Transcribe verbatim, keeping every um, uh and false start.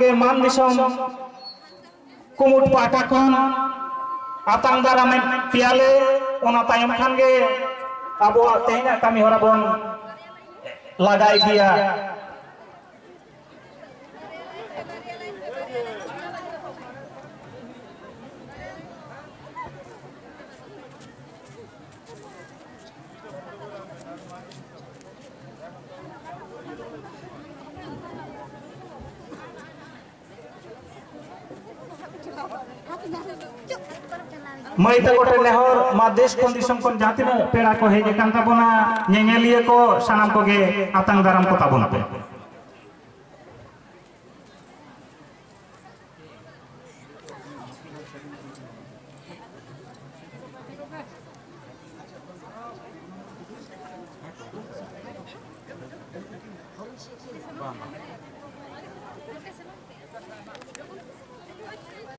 ᱜᱮ ᱢᱟᱱ ᱫᱤᱥᱚᱢ ᱠᱩᱢᱩᱴ ᱯᱟᱦᱴᱟ ᱠᱷᱚᱱ ᱟᱛᱟᱝ ᱫᱟᱨᱟᱢᱮᱫ ᱯᱮᱭᱟᱞᱮ᱾ ᱚᱱᱟ ᱛᱟᱭᱚᱢ ᱠᱷᱟᱱ ᱜᱮ ᱟᱵᱚᱣᱟᱜ ᱛᱮᱦᱮᱧᱟᱜ ᱠᱟᱹᱢᱤ ᱦᱚᱨᱟ ᱵᱚᱱ ᱞᱟᱜᱟ ᱤᱫᱤᱭᱟ᱾ ᱢᱟᱹᱭ ᱛᱟᱠᱚ ᱴᱷᱮᱱ ᱱᱮᱦᱚᱨ, ᱢᱟ ᱫᱮᱥ ᱠᱷᱚᱱ ᱫᱤᱥᱚᱢ ᱠᱷᱚᱱ ᱡᱟᱦᱟᱸ ᱛᱤᱱᱟᱹᱜ ᱯᱮᱲᱟ ᱠᱚ ᱦᱮᱡ ᱟᱠᱟᱱ ᱛᱟᱵᱚᱱᱟ, ᱧᱮᱧᱮᱞᱤᱭᱟᱹ ᱠᱚ, ᱥᱟᱱᱟᱢ ᱠᱚᱜᱮ ᱟᱛᱟᱝ ᱫᱟᱨᱟᱢ ᱠᱚ ᱛᱟᱵᱚᱱ ᱯᱮ᱾